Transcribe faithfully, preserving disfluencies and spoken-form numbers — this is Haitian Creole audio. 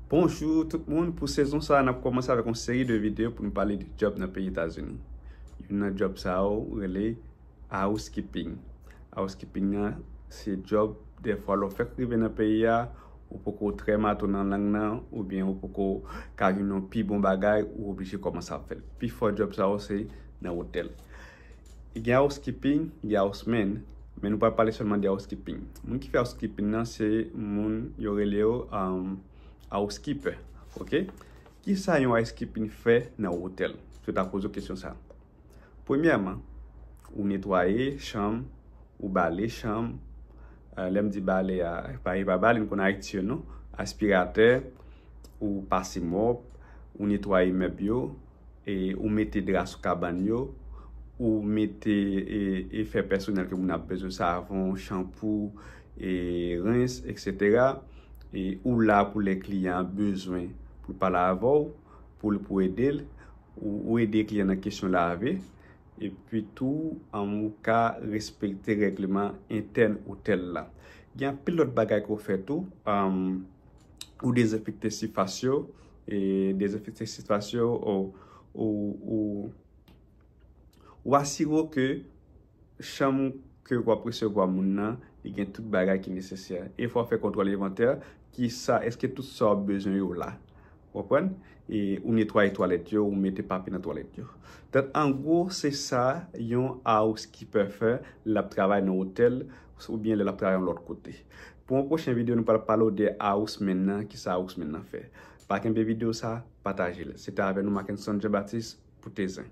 Bonjou tout moun, pou sezon sa a, n ap kòmanse avèk yon seri de videyo pou nou pale de djòb nan peyi Etazini. Youn nan djòb sa yo rele housekeeping. Housekeeping nan, se djòb, dèfwa, lè w fèk rive nan peyi a, ou poko trè mato nan lang nan, oubyen ou poko ka jwenn yon pi bon bagay, ou oblije kòmanse ap fè l. Pifò djòb sa yo se nan otèl. Gen housekeeping, gen houseman, men nou pral pale sèlman de housekeeping. Moun ki fè housekeeping nan, se moun yo rele yo, um, housekeeper, ok? Kisa yon housekeeping fè nan otèl? Si w ta poze w kesyon sa. Premyèman, ou netwaye chanm, ou bale chanm. Eh, lè m di bale a, pa, e pa bale, nou konn Ayiti yo, non? Aspiratè, ou pase mòp, ou netwaye mèb yo, e ou mete dra sou kabann yo, ou mete, e, efè pèsonèl ke moun ap bezwen, savon, chanpou, e rens, etsetera. E ou la pou lè kliyan an bezwen pou l pale avè w, pou l, pou ede l, ou, ou ede kliyan nan kesyon lave, epi tou, um, ou ka respekte règleman entèn otèl la. Gen anpil lòt bagay ke w fè tou, um, ou dezenfekte sifas yo, e dezenfekte sifas yo, ou, ou, ou, ou asire w ke chanm ke w ap resevwa moun nan, li gen tout bagay ki nesesè. E fò w fè kontwòl envantè, kisa, èske tout sa w ap bezwen yo la? Ou konprann? E ou netwaye twalèt yo, ou mete papye nan twalèt yo. Donk, an gwo, se sa yon housekeeper fè lè l ap travay nan otèl oubyen lè l ap travay yon lòt kote. Pou yon pwochen videyo, nou pral pale w de houseman nan, kisa houseman nan fè. Pa kenbe videyo sa, pataje l. Se te avè nou, Mackenson Jean Baptiste, pou Tezen.